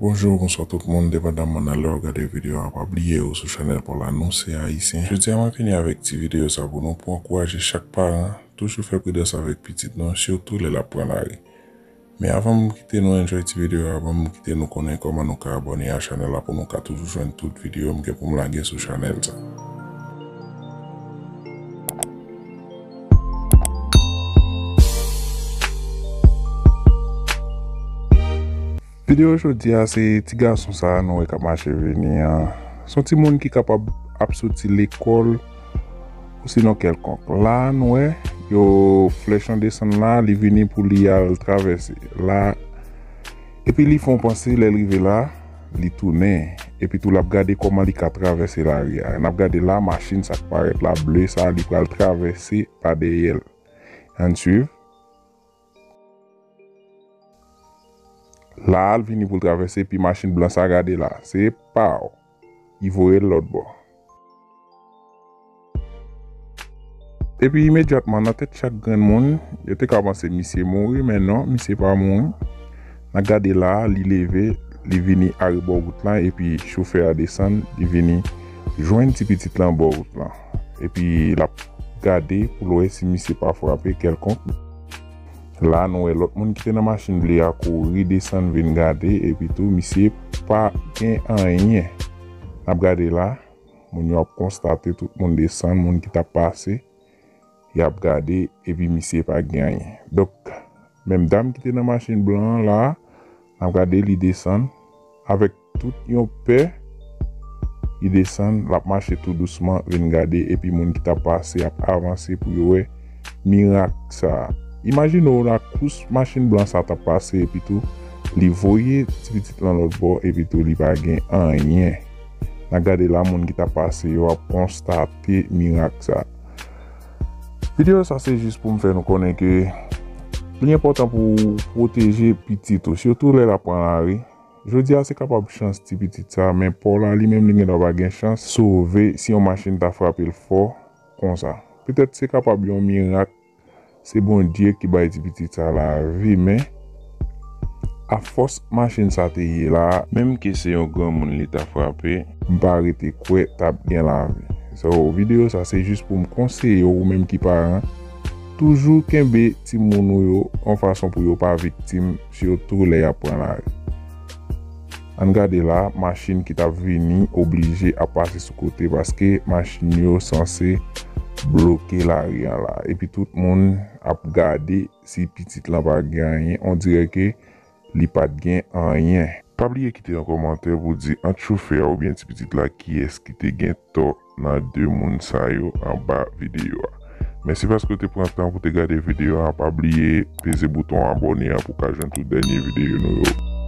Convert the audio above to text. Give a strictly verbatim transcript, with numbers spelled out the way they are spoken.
Bonjou, bonswa tout moun, depandaman nan lè w gade videyo a, pa bliye ou sou chanèl pa w la, nou se Ayisyen. Jodi a mwen vini avèk ti videyo sa pou nou, pou ankouraje chak paran, toujou fè pridans avèk pitit nou, sitou lè l ap pran lari. Men avan m kite nou enjoy ti videyo a, ban m kite nou konnen kòman nou ka abòne a chanèl la pou nou ka toujou jwenn tout videyo m gen pou m lage sou chanèl sa. Videyo jodi a se ti gason sa a nou wè k ap mache vini an. Se yon timoun ki kapab ap soti lekòl osinon kèlkonk. La a nou wè yo flèch an desann la, li vini pou li al travèse. La, epi li fè yon panse, lè l rive la, li tounen. Epi tou l ap gade kòman li ka travèse lari a. N ap gade la, machin sa k parèt la, ble sa, li pral travèse pa dèyè l. Ann swiv. La a l vini pou l travèse, epi machin blan sa, gade la, se paw. Li voye l lòt bò. Epi imedyatman, nan tèt chak grenn moun, yo te ka panse misye mouri, men non, misye pa mouri. N ap gade la a, li leve, li vini arebò wout lan, epi chofè a desann, li vini jwenn ti pitit lan bò wout lan. Epi l ap gade pou l wè si misye pa frape kèlkonk. La a nou wè lòt moun ki te nan machin ble a kouri desann vin gade, epi tou misye pa gen anyen. N ap gade la, moun yo ap konstate tout moun desann, moun ki t ap pase, y ap gade, epi misye pa gen anyen. Donk, menm dam ki te nan machin blan an la a, n ap gade li desann, avèk tout yon pè, li desann, l ap mache tou dousman, vin gade, epi moun ki t ap pase ap avanse pou yo wè mirak sa a. Imajine w lakous machin blan sa t ap pase, epi tou, li voye ti pitit lan lòt bò, epi tou, li pa gen anyen. N ap gade la, moun ki t ap pase yo ap konstate mirak sa a. Videyo sa se jis pou m fè nou konnen ke li enpòtan pou w pwoteje pitit ou, sitou lè l ap pran lari. Jodi a se kapab chans ti pitit sa, men pa w la li menm li gendwa pa gen chans sove si yon machin ta frape l fò konsa. Petèt se kapab yon mirak, se Bondye ki bay ti pitit sa lavi, men afòs machin sa te ye la, menm ke se yon granmoun li ta frape, m pa rete kwè t ap gen lavi. So, videyo sa se jis pou m konseye w, ou menm ki paran, toujou kenbe timoun ou yo yon fason pou yo pa viktim, sitou lè y ap pran lari. Ann gade la, machin ki t ap vini oblije ap pase sou kote paske machin yo sanse bloke lari an la. Epi tout moun ap gade si pitit lan pa gen anyen. On dirè ke li pa t gen anyen. Pa bliye kite yon kòmantè pou di ant chofè a oubyen ti pitit la kiyès ki te gen tò nan de moun sa yo anba videyo a. Mèsi paske w te pran tan pou te gade videyo a. Pa bliye peze bouton abòne an pou w ka jwenn tout dènye videyo nou yo.